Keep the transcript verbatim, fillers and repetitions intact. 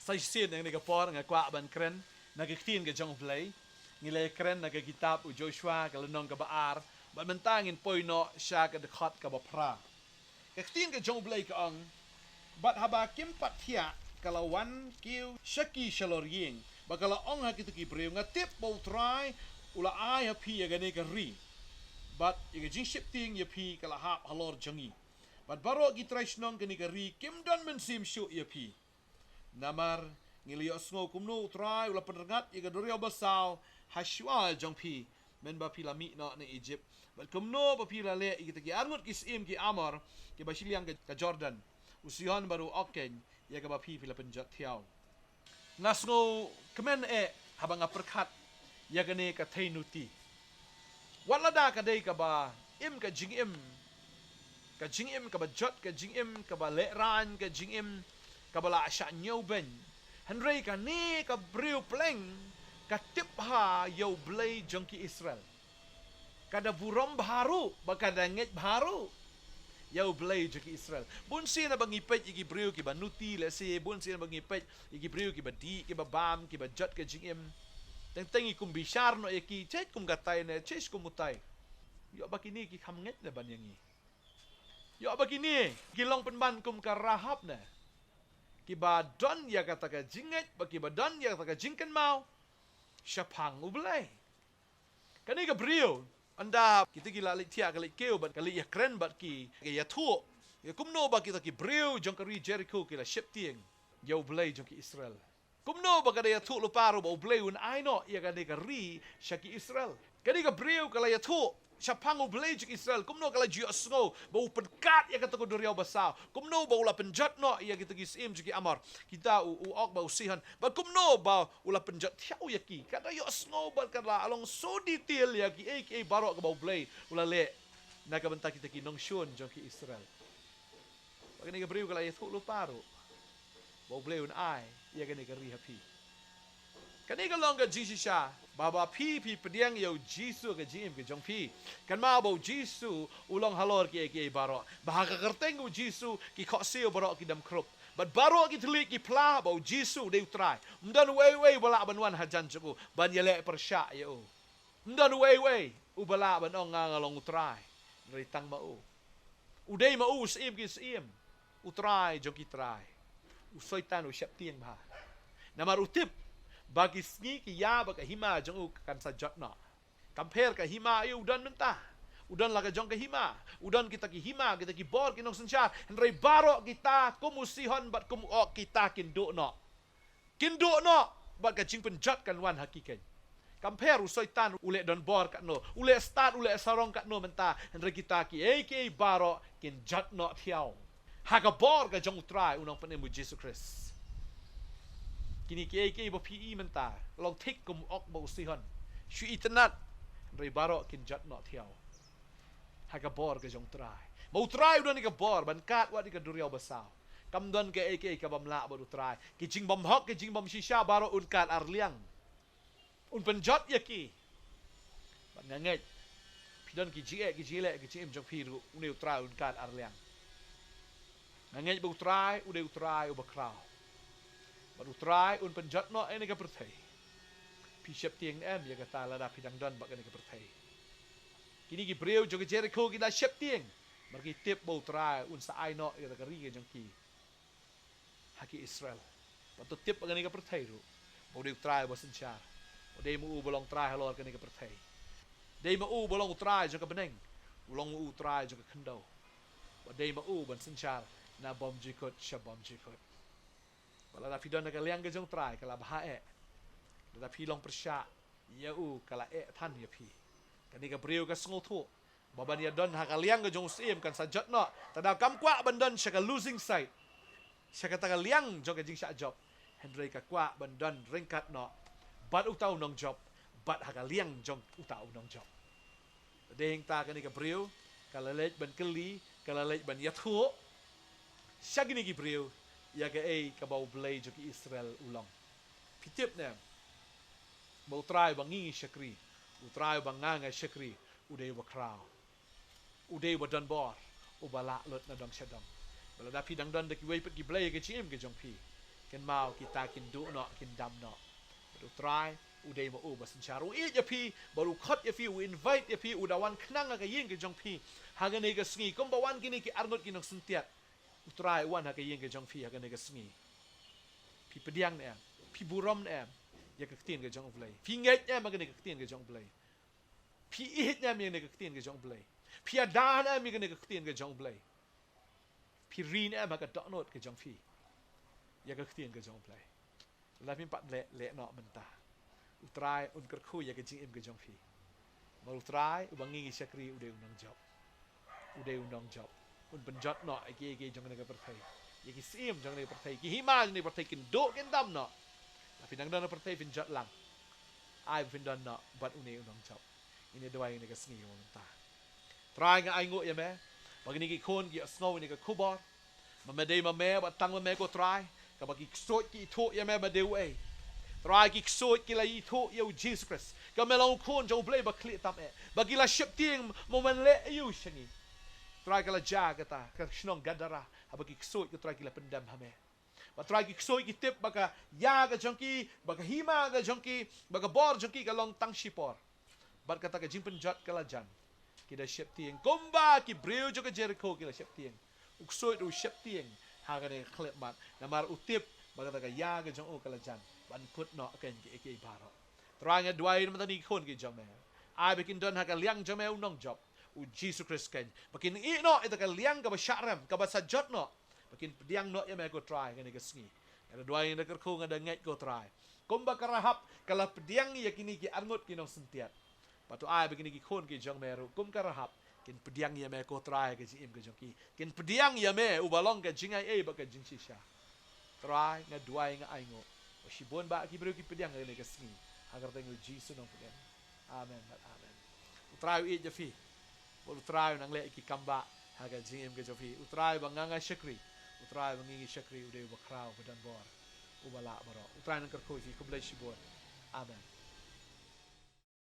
Sa shisien ïa kane ka por nga kwah ban kren na ka ktien ka jong U Blei. Ngi la kren na ka kitab u Joshua ka lynnong kaba ar, bad mynta ngin poi noh sha ka dkhot kaba phra. Ka ktien ka jong U Blei ka ong: Bad haba kim pat thiah, ka la wan kiew sha ki shalor ïing, bad ka la ong ha kita ki briew: Nga tip ba U Trai u la ai ha phi ïa kane ka ri, bad ïa ka jingsheptieng ïa phi ka la hap halor jong ngi. Bad baroh ki trai shnong kane ka ri kim don mynsiem shuh ïa phi. Namar ngi la ïohsngew kumno U Trai u la pynrngat ïa ka duriaw basaw ha shuwa jong phi, mynba phi la mih noh na Ijipt, bad kumno ba phi la leh ïa kita ki arngut ki syiem ki Amor kiba shiliang ka, ka Jordan, u Sihon bad u Og keiñ, ïa kaba phi, phi la pynjot thiaw. Nga sngewkmen eh haba nga pyrkhat ïa kane ka theinuti. Wat lada ka dei kaba im ka jingim, ka jingim kaba jot, ka jingim kaba lehraiñ, ka jingim kaba la shah ñiewbeiñ, hynrei kane ka briew pleng ka tip bha ïa U Blei jong ki Israel. Ka da burom bha ruh, bad ka da ngeit bha ruh ïa U Blei jong ki Israel. Bun sien haba ngi peit ïa ki briew kiba nuti, lehse bun sien haba ngi peit ïa ki briew kiba dih, kiba bam, kiba jot ka jingim, teng teng ngi kum bishar noh ïa ki, check kum katai ne, check kum utai. Ïoh ba kine ki kham ngeit ne ban ïa ngi. Ïoh ba kine ki long pynban kum ka Rahab ne, kiba don ïa kata ka jingngeit, bad kiba don ïa kata ka jingkynmaw shaphang U Blei. Kane ka briew, ynda kita ki la leit thiah ka leit kiew bad ka leit ïakren bad ki, ka ïathuh ïa kumno ba kita ki briew jong ka ri Jerikho ki la sheptieng ïa U Blei jong ki Israel. Kumno ba ka da ïathuh lypa ruh ba U Blei un ai noh ïa kane ka ri sha ki Israel. Kane ka briew ka la ïathuh shaphang U Blei jong ki Israel, kumno ka la ju ïohsngew ba u pynkhat ïa kata ka duriaw basaw, kumno ba u la pynjot noh ïa kita ki syiem jong ki Amor, kita u, u Og bad u Sihon, bad kumno ba u la pynjot thiaw ïa ki. Ka da ïohsngew bad ka la long so detail ïa kiei kiei baroh kaba U Blei u la leh na ka bynta kita ki nongshun jong ki Israel. Bad kane ka briew ka la ïathuh lypa ruh ba U Blei un ai ïa kane ka ri ha phi. Kane ka long ka jingshisha ba, ba phi, phi pdiang ïa U Jisu ha ka jingim ka jong phi. Kynmaw ba U Jisu u long halor kiei kiei baroh. Ba ha ka kyrteng U Jisu ki khohsiew baroh ki dam khrup. Bad baroh ki thylliej ki phla ba U Jisu u dei U Trai. Ym don uei uei uba lah ban wan hajan jong u ban ïaleh pyrshah ïa u. Ym don uei uei uba lah ban ong nga, nga long U Trai. Hynrei tang ma u. U dei ma u u Syiem ki syiem, U Trai jong ki trai. U Soitan u sheptieng bha. Namar u tip ba ki sngi ki ïa bad ka hima jong u kan sa jot noh. Kam pher ka hima ïa u don mynta. U don la ka jong ka hima. U don kita ki hima, kita ki bor, ki nongsynshar. Hynrei baroh kita kum u Sihon bad kum u Og, kita kin duh noh. Kin duh noh bad ka jingpynjot kan wan ha ki keiñ. Kam pher u Soitan u leh donbor katno, u leh stad, u leh sarong katno mynta, hynrei kita kiei kiei baroh kin jot noh thiaw ha ka bor ka jong U Trai, U Nongpynim U Jisu Khrist. Kine kiei kiei ba phi i mynta long thik kum u Og bad u Sihon. Shu itynnad, hynrei baroh kin jot noh thiaw ha ka bor ka jong U Trai. Ma U Trai u don ïa ka bor ban kat wat ïa ka duriaw basaw. Kam don kaei kaei kabym lah bad U Trai. Ki jingbymhok, ki jingbymshisha baroh un kat arliang. Un pynjot ïa ki. Bad nga ngeit, phi don ki jingeh, ki jingleh, ki jingim jong phi ruh, une U Trai un kat arliang. Nga ngeit ba U Trai u dei U Trai uba khraw. Bad U Trai un pynjot noh ïa kane ka pyrthei. Phi sheptieng em ïa kata lada phi dang don bad kane ka pyrthei? Kine ki briew jong ka Jerikho ki la sheptieng, namar ki tip ba U Trai un sa ai noh ïa ka ri ka jong ki ha ki Israel. Bad to tip ba kane ka pyrthei ruh, ba u dei U Trai uba synshar. Ba dei ma u uba long Trai halor kane ka pyrthei. Dei ma u uba long U Trai jong ka bneng. U long ma u U Trai jong ka khyndew. Ba dei ma u uban synshar na bymjukut sha bymjukut. Ba lada phi don ha ka liang ka jong U Trai ka la bha eh. Lada phi long pyrshah ïa u ka la eh than ïa phi. Kane ka briew ka sngewthuh ba ban ïa don ha ka liang ka jong u Syiem kan sa jot noh. Te da kam kwah ban don sha ka losing side, sha kata ka liang jong ka jingshah jop. Hynrei ka kwah ban don ryngkat noh bad uta u nongjop, bad ha ka liang jong uta u nongjop. Te dei hangta kane ka briew ka la leit ban kylli, ka la leit ban ïathuh sha kine ki briew ïa kaei kaba U Blei jong ki Israel u long. Phi tip ne ba U Trai uba ngi ngi shakri, U Trai uba nga nga shakri, u dei uba khraw, u dei uba donbor, uba lah lut na dong sha dong. Ba lada phi dang don da kiwei pat ki blei ha ka jingim ka jong phi, Kynmaw kita kin duh noh, kin dam noh. Bad U Trai u dei ma u ba synshar, u ïeit ïa phi, bad u khot ïa phi, u invite ïa phi, u da wan khnang ha ka ïing ka jong phi ha kane ka sngi, kumba wan kine ki arngut ki nongsyntiat. U Trai u wan ha ka ïing ka jong phi ha kane ka sngi. Phi pdiang ne em? Phi burom ne em ïa ka ktien ka jong U Blei? Phi ngeit ne em ha kane ka ktien ka jong U Blei? Phi ïeit ne em ïa kane ka ktien ka jong U Blei? Phi ïada ne em ïa kane ka ktien ka jong U Blei? Phi ri ne em ha ka dohnud ka jong phi ïa ka ktien ka jong U Blei? Lada phim pat leh, leh noh mynta. U Trai un kyrkhu ïa ka jingim ka jong phi. Namar U Trai uba ngi ngi shakri u dei u nongjop. U dei u nongjop. Un pynjot noh ïa kiei kiei jong kane ka pyrthei. Ïa ki syiem jong kane ka pyrthei, ki hima jong kane ka pyrthei kin duh kin dam noh. Lada phi dang don ha pyrthei, phin jot lang. Ai ba phin don noh bad une u nongjop. Ngin ïa duwai ha kane ka sngi mynta. Trai, nga ainguh ïa me ba kine ki khun ki ïohsngew ïa kane ka khubor. Ma me dei ma me, bad tang ma me ko Trai, kaba ki ksuid ki ithuh ïa me, me dei uei. Trai, ki ksuid ki la ithuh ïa U Jisu Khrist, ka me long U Khun jong U Blei ba khlieh tam eh, ba ki la sheptieng ma men leh aïu sha ngi. Trai, ka la jia kata ha ka shnong Gadara, haba ki ksuid ko Trai ki la pyndem ha me. Bad Trai, ki ksuid ki tip ba ka ïa ka jong ki, ba ka hima ka jong ki, ba ka bor jong ki ka long tang shipor. Bad kata ka jingpynjot ka la jan. Ki da sheptieng kumba ki briew jong ka Jerikho ki la sheptieng. U ksuid u sheptieng ha kane ka khyllipmat, namar u tip ba kata ka ïa ka jong u ka la jan ban kut noh ha kane kiei kiei baroh. Trai, nga duwai na bynta kine ki khun ki jong me. Ai ba kin don ha ka liang jong me u nongjop, U Jisu Khrist, kane ba kin ïeh noh ïa kata ka liang kaba shah rem, kaba sa jot noh, ba kin pdiang noh ïa me ko Trai ha kane ka sngi. Nga da duwai, nga da kyrkhu, nga da ngeit ko Trai, kumba ka Rahab ka la pdiang ïa kine ki arngut ki nongsyntiat. Bad to ai ba kine ki khun ki jong me ruh kum ka Rahab kin pdiang ïa me ko Trai ha ka jingim ka jong ki. Kin pdiang ïa me uba long ka jingaiei bad ka jingshisha. Trai, nga duwai, nga ainguh ba shibun bah ki briew ki pdiang ha kane ka sngi, ha ka kyrteng U Jisu Nongpynim. Amen bad amen. U Trai u ïeit ïa phi. Bad U Trai u nang leh ïa ki kam bah ha ka jingim ka jong phi. U Trai ba nga nga shakri, U Trai ba ngi ngi shakri u dei uba khraw, uba don bor, uba lah baroh. U Trai nang kyrkhu ïa phi. Khublei shibun. Amen.